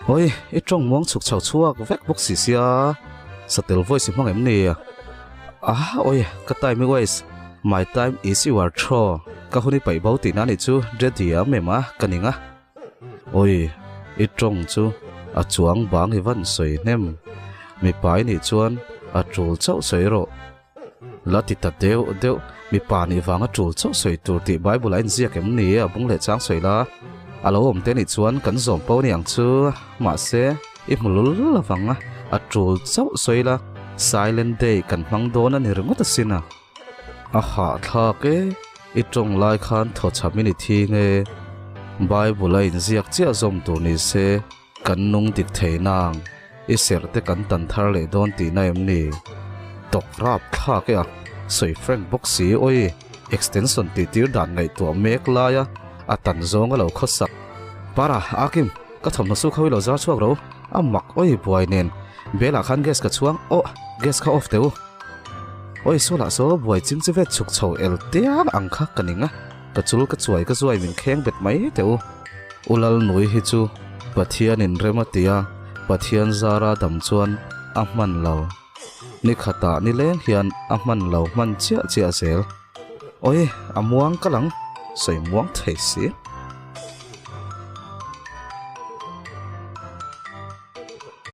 Oi, i tawng muang chhuk chho chhuak vek bawk si sia, satel voice i hmang em ni? Ah, oi, ka time i waste, my time is your throw, ka hun i paih bo tihna anih chu, ready a mem a, ka ning a. Oi, i tawng chu a chuang bang i van sawi hnem, mipa i nih chuan a tul chauh sawi rawh. La ti ta deuh deuh, mipa nih vanga tul chauh sawi tur tih Bible a inziak em ni? A bung leh chang sawi la, a lo awm te nih chuan kan zawm po ni ang chu. Mahse, i hmu lul lovang a, a tul chauh sawi la, Silent Day kan hmang dawn a ni ringawt asin a. A hahthlak e, i tawng lai khan thawchham i ni thi nge? Bible a inziak chiah zawm tur ni se, Kan nung dik thei nang, i serh te kan tan thar leh dawn tihna em ni? Tawk rap thlak e a, sawi frank bawk si, oi, extension tih tir dan ngaihtuah mek laia a tan zawng a lo khawsak. Para, Akim, ka thawmhnaw su kha ui lo zar chhuak ro, a mak oi buai nen, belah khan gas ka chhuang, oh, gas kha off teh u. Oi, saw lah saw buai ching chi vet chhuk chho el tiang ang kha ka ning a, ka chul ka chuai ka zuai min kheng bet mai teh u. U Lalnui hi chu Pathianin rem a ti a, Pathian zara dam chuan a hman lo. Ni khatah ni leng hian a hman lo hman chiah chiah zel. Oi, a muang ka lang, sawi muang thei si.